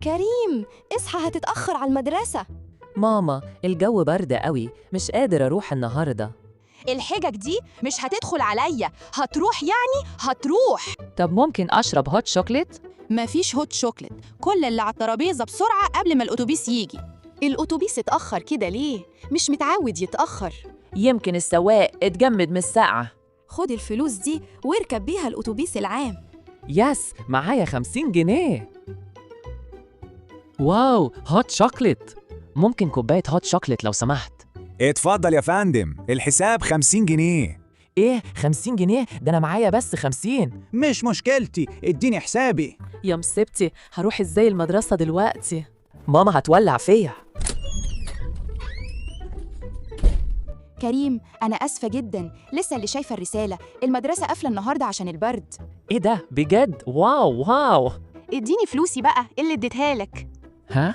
كريم، اصحى، هتتأخر على المدرسة. ماما، الجو برد قوي، مش قادر أروح النهاردة. الحجج دي مش هتدخل عليا. هتروح يعني هتروح. طب ممكن أشرب hot chocolate؟ مفيش hot chocolate. كل اللي على الترابيزة بسرعة قبل ما الأتوبيس يجي. الأتوبيس اتأخر كده ليه؟ مش متعود يتأخر. يمكن السواق اتجمد من السقعة. خد الفلوس دي واركب بيها الأتوبيس العام. yes، معايا 50 جنيه. wow، hot chocolate. ممكن كوباية hot chocolate لو سمحت؟ اتفضل يا فندم، الحساب 50 جنيه. ايه، 50 جنيه؟ ده انا معايا بس 50. مش مشكلتي، اديني حسابي. يا مصيبتي، هروح ازاي المدرسة دلوقتي؟ ماما هتولع فيا. كريم، أنا آسفة جدا، لسه اللي شايفة الرسالة. المدرسة قافلة النهاردة عشان البرد. ايه ده بجد؟ wow wow. اديني فلوسي بقى اللي اديتها لك. ها؟